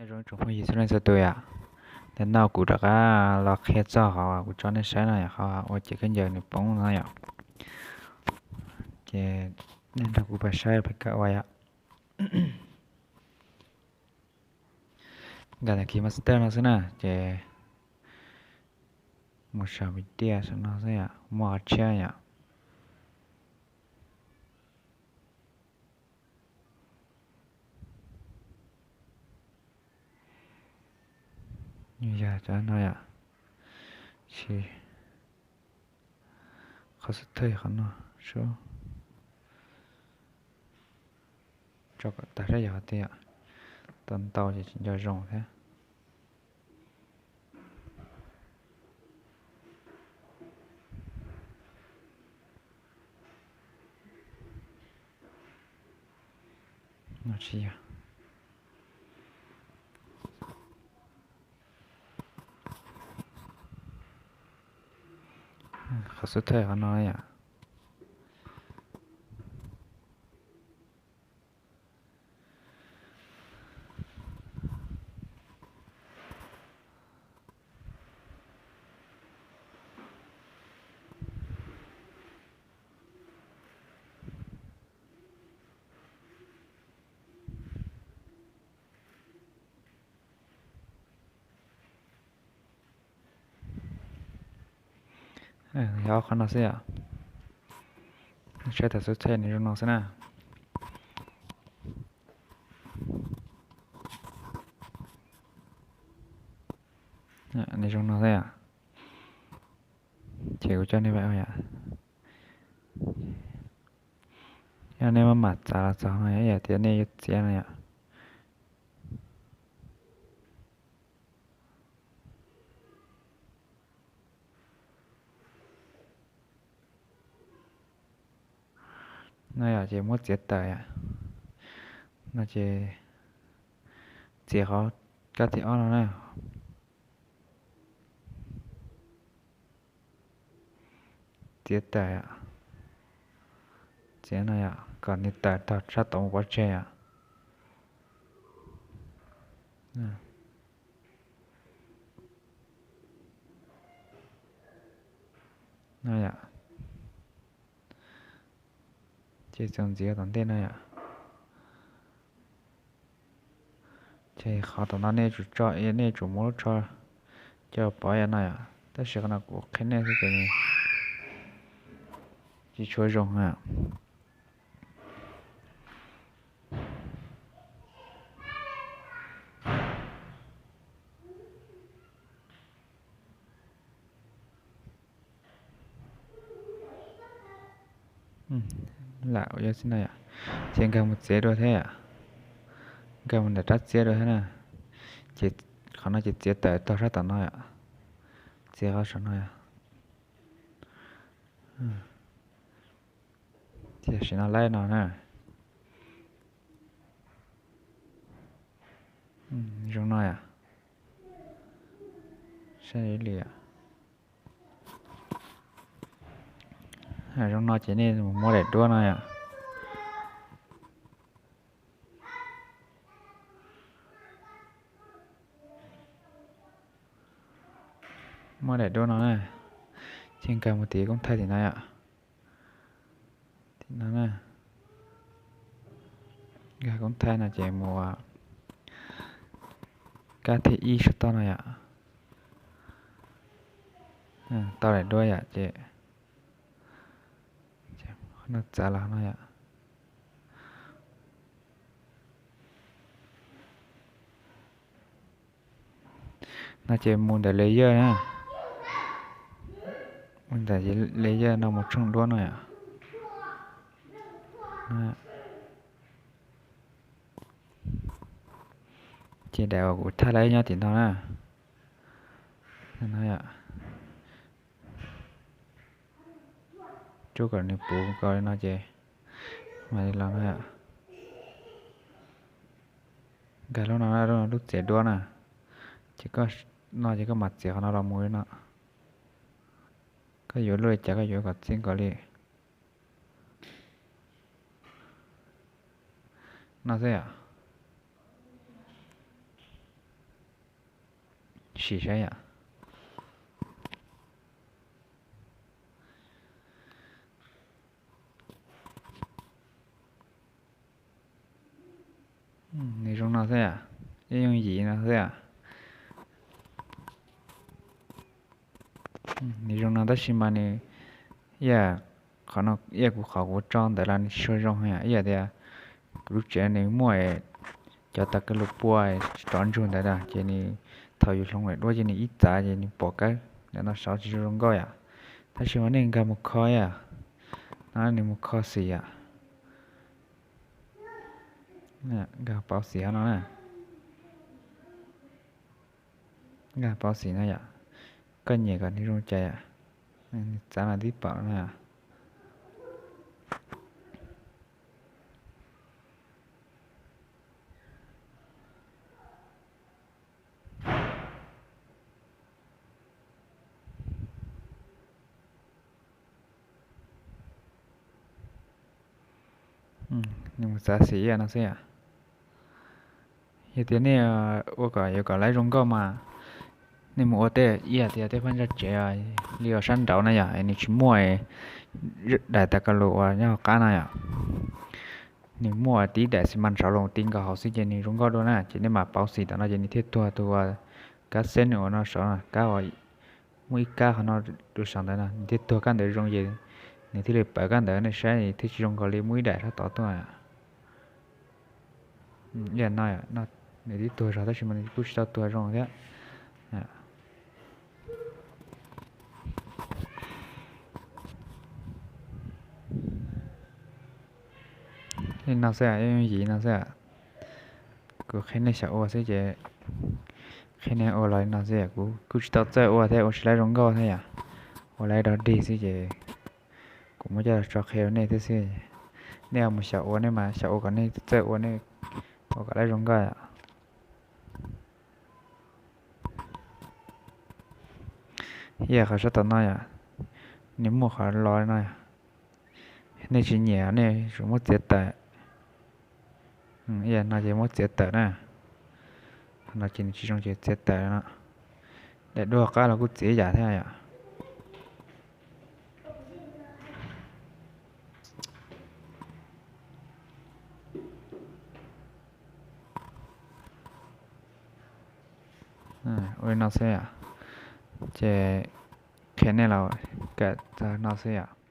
Nyob zoo tsoom phooj ywg txhua leej txhua tus yom. Ntawm no kuv rov qab los qhia txog qhov kuv tso nej saib no yom, qhov ua cev khaub ncaws nws poob no yom. Ces nej nrog kuv pais saib peb kawm ua yom. Nkag tag KineMaster no xwb na, ces mus saum video saum no xwb yom, muaj qhov tshiab yom. Yog cov no yom, tsis, qhov xub thawj qhov no, sub, tso kom tag sab yog qhov tiag, tau ntau ces tsis nco zoo thiab. No tsis yog. Qhov xub thawj qhov no yom. Yog ob qhov no xwb yom. Saib thaum xub thawj nws zoo no xwb na. Nws zoo no xwb yom. Ces kuv coj nej pais ua yom. Yog nej maj mam txav los txog no yom, ib yam tias nej yuav txiav no yom. No yom, ces muab txiav tawm yom. No ces txiav qhov kab thib ob no na. Txiav tawm, txiav no yom, kom nws tawm tog sab tod mus pov tseg yom. No yom. Ces txuas ntxiv tom ntej no yom. Ces qhov tom no nej tsum tso, nej tsum muab lub tsho coj pov yom no yom. Tab sis qhov no kuv qhia nej xwb ces nws tsis tshua zoo na. Lam ua xwb no yom. Ces nkag mus txiav dua thiab yom. Nkag mus ntawm rab txiab dua thiab na. Ces qhov no ces txiav tawm tog sab tom no yom. Txiav qhov saum no yom. Tam sim no laib no na. Zoo no yom. Saib li yom. Zoo no ces nej mus muab daim duab no yom. Muab daim duab no na, ces nkag mus tim koob thaij tim no yom. Tim no na, nkag koob thaij no ces mus kab thib ib sab toj no yom. Tau daim duab yom, ces no txav los no yom. No ces mus ntawm layer na. Mus ntawm layer no mus tshooj duab no yom. Ces daim uas kuv thaij lawm nyob tim no na. Rub kom nws puv nkaus li no ces mam li los no yom. Nkag lub no, lub txiav duab na. Ces koj, no ces koj mam txiav qhov no los mus li no. Koj yuav lub li cas koj yuav kom txij nkaus li no xwb yom. sim saib yom. Nws zoo no xwb yom, ib yooj yim no xwb yom. Nws zoo no tab sis mas nws, ib yam, qhov no ib yam kuv qhov kuv tso ntawd los nws tsis tshua zoo yom, ib yam tias kuv lub tsev nws muaj cov tas kawg lus pua rov ntsug ntawd na ces nws thaum yus hloov duab ces nws ib txav ces nws pom kawg ntawm no saud tsis zoo zoo nkauj yom. Tab sis mas nej nkag mus kho yom, no nws mus kho xim yom, nkag pauv xim no na, nkag pauv xim no yom, koj nyiam kom nws zoo cas yom, nws txav mas tib paum no yom. Nws mus txav xim ib yam no xwb yom. Yog tias nej ua kom yuav kom lawv zoo nkauj mas nej mus ua tej ib yam tias tej phab ntsa tsev li uas sab nraud na yom, nws tsis muaj daim tas kawg lus uas nyob hauv qab no yom. Nws muaj tib daim xi mas saud los ti nkaus hauv xwb ces nws zoo nkauj dua na, ces nej mam pauv xim tom no ces nws thiaj tuag tus uas kab xeb nws ua no saud, kab uas muaj ib kab qhov no tus saum ntawd no nws thiaj tuag kab ntawd zoo ces nws thiaj li pawv kab ntawd nej saib thiaj tsis zoo nkaus li muaj ib daim sab tod tuaj. Ib yam no, nws twb tuag zog tab sis mas nws kuj tsis tau tuag zoo thiab. Li no xwb, yooj yim no xwb. Kuv qhia nej xyaum ua xwb ces qhia nej ua los li no xwb, kuv kuj tsis tau txawj ua thiab ua tsis laib zoo nkauj thiab yom, ua laib dog dig xwb ces kuv muab coj los tso qhia rau nej thiab xwb. Nej mus xyaum ua nej mas xyaum ua kom nej txawj ua, nej ua kom laib zoo nkauj yom. Ib yam qhov sab tom no yom, nws muaj qhov los no, nej tsis nyiam nej tsum muab txiav tawm. Ib yam no ces muab txiav tawm na, no ces nws tsis zoo ces txiav tawm no. Daim duab qab los kuj txiav yam thiab yom. Ua li no xwb yom, ces qhia nej los kawm txog no xwb yom.